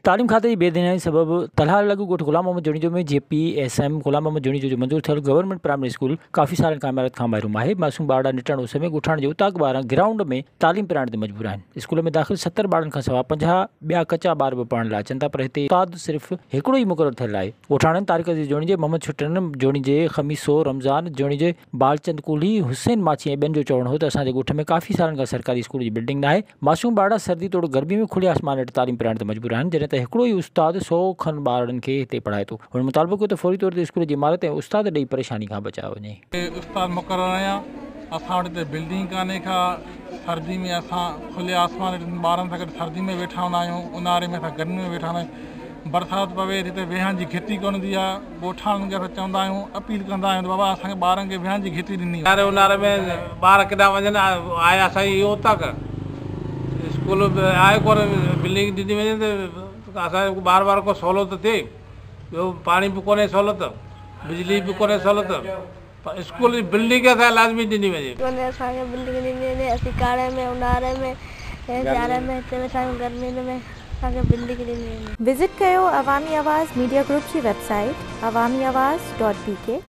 تعليم کاتي جي بي ڌياني سبب تلهار لڳ ڳوٺ Ghulam Muhammad Junejo ۾ G P S M Ghulam Muhammad Junejo جو منظور ٿيل گورنمينٽ پرائمري اسڪول ڪافي سالن کان عمارت کان محروم آهي. معصوم ٻارڙا نٽهڻ اس ۾ ڳوٺاڻن جي اوطاق ٻاهران گرائونڊ ۾ تعليم پرائڻ تي مجبور آهن. اسڪول ۾ داخل 70 ٻارڙن کان سواء 50 ٻيا ڪچا ٻار به پڙهڻ لاء اچن ٿا پر هتي استاد صرف هڪڙو ئي مقرر ٿيل آهي. ڳوٺاڻن طارق عزيز جوڻيجي، محمد ڇٽن جوڻيجي، خميسو رمضان جوڻيجي، بالچند ڪولهي، حسين ماڇي ۽ ٻين جو چوڻ هو ته اسان جي ڳوٺ ۾ ڪافي سالن کان سرڪاري اسڪول جي بلڊنگ ناهي، معصوم ٻارڙا سردي توڙي گرمي ۾ کلي آسمان هيٺ تعليم پرائڻ تي مجبور آهن، جڏهن ته هڪڙو ئي استاد سئو کن ٻارڙن کي هتي پڙهائي ٿو. هن مطالبو ڪيو ته فوري طور تي اسڪول جي عمارت ۽ استاد ڏئي پريشاني کان بچايو وڃي. استاد مقرر آهيان، اسان وٽ هتي بلڊنگ ڪانهي ڪا، سردي ۾ اسان کلي آسمان هيٺ ٻارن سان گڏ سردي ۾ ويٺا هوندا آهيون، اونهاري ۾ اسان گرمي ۾ ويٺا هوندا آهيون. برسات پوي ٿي ته ويهڻ جي گهٽي ڪونه هوندي آهي، ڳوٺاڻن کي اسان چوندا آهيون، اپيل ڪندا آهيون ته بابا اسان کي ٻارن کي ويهڻ جي گهٽي ڏني وڃي. سياري اونهاري ۾ ٻار ڪيڏانهن وڃن، آهي اسان جي اهو اوطاق، اسڪول به آهي ڪونه، بلڊنگ ڏني وڃي ته اسان جو ٻار وار ڪو سولو ته ٿئي، ٻيو پاڻي به ڪونهي سهولت، بجلي به ڪونهي سهولت، پر اسڪول جي بلڊنگ اسان کي لازمي ڏني وڃي. ڪونهي اسان کي بلڊنگ ڏني وڃي اسين ڪاڙهي ۾ اونهاري ۾ ۽ سياري ۾ هتي ويٺا آهيون گرمين ۾ اسان کي بلڊنگ ڏني وڃي. وزٽ ڪيو عوامي آواز ميڊيا گروپ جي web site Awami Awaz dot B K.